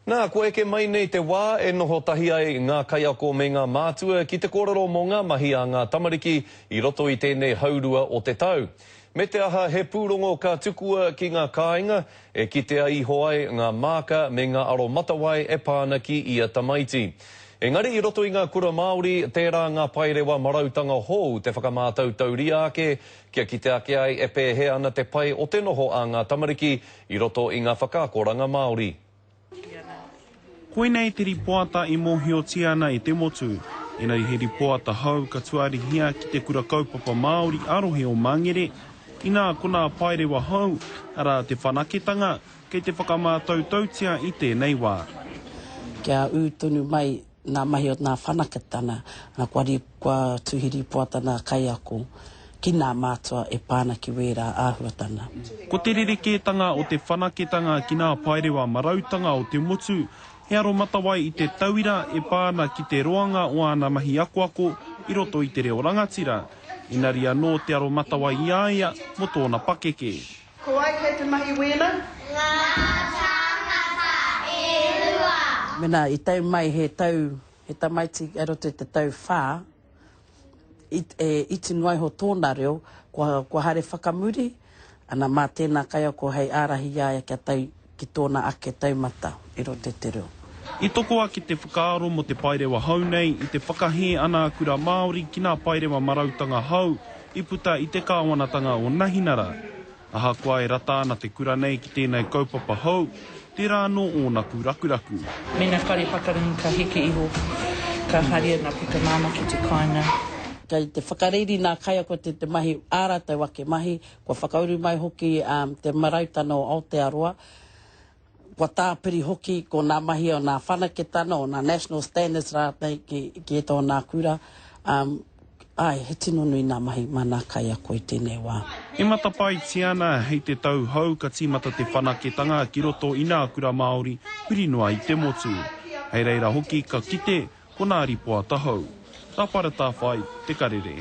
Nā, kua eke mai nei te wā e noho tahi ai ngā kaiako me ngā mātua ki te kōrero mō ngā mahi a ngā tamariki i roto i tēnei haurua o te tau. Me te aha he pūrongo ka tukua ki ngā kāinga e kitea iho ai ngā māka me ngā aromatawai e pā ana ki ia tamaiti. Engari i roto i ngā kura Māori, tērā ngā paerewa marautanga hou te whakamātautauria ake kia kite ake ai e pēhea ana te pai o te noho a ngā tamariki i roto i ngā whakaakoranga Māori. Koinei te ripoata i mōhiotia ana e te motu, engari he ripoata hou ka tuarihia ki te Kura Kaupapa Māori a-rohe o Mangere, inā ko nā paerewa hou, arā te whanaketanga, kei te whakamātautautia i tēnei wā. Kia ū tonu mai nā mahi o nā whanaketana, nā kua ri, kua tuhi rīpoata nā kaiako ki nā mātua e pā ana ki wērā āhuatana. Ko te rerekētanga o te whanaketanga ki nā paerewa marautanga o te motu, he aromatawai i te tauira e pā ana ki te roanga o āna mahi akoako i roto i te reo rangatira, inari anō te aromatawai i a ia mō tōna pakeke. Ko wai kei te mahi wēna? Ngā tāngata e rua. Mena i tau mai he tau, he tamaiti i roto i te tau wha, it, e iti noa iho tōna reo, kua, kua haere whakamuri, ana mā tēnā kaiako hei ārahi i a ia kia tau ki tōna ake taumata i roto i te reo. I toko ake te whakaaro mō te paerewa hou nei i te whakahē ana a Kura Māori ki nā paerewa marautanga hou i puta i te kāwanatanga o Nahinara. Ahakoa e rata ana te kura nei ki tēnei kaupapa hou, tērā anō ōna kūrakuraku. Mena whare whakarongo ka heke iho, ka haria nga peka māma ki te kāinga. Kei te whakareri nā kaiako te te mahi ā rātou ake mahi, kua whakauru mai hoki te marautana o Aotearoa, Kua tāpiri hoki ko nā mahi o nā whanaketana, o nā national standards rānei ki, ki ētahi o nā kura. Um, āe, he tino nui nā mahi mā nā kaiako i tēnei wā. E matapaetia ana hei te tau hou ka tīmata te whanaketanga ki roto i nā kura Māori huri noa i te motu. Hei reira hoki ka kite ko nā ripoata hou. Rāwhara Tāwhai, Te Karere.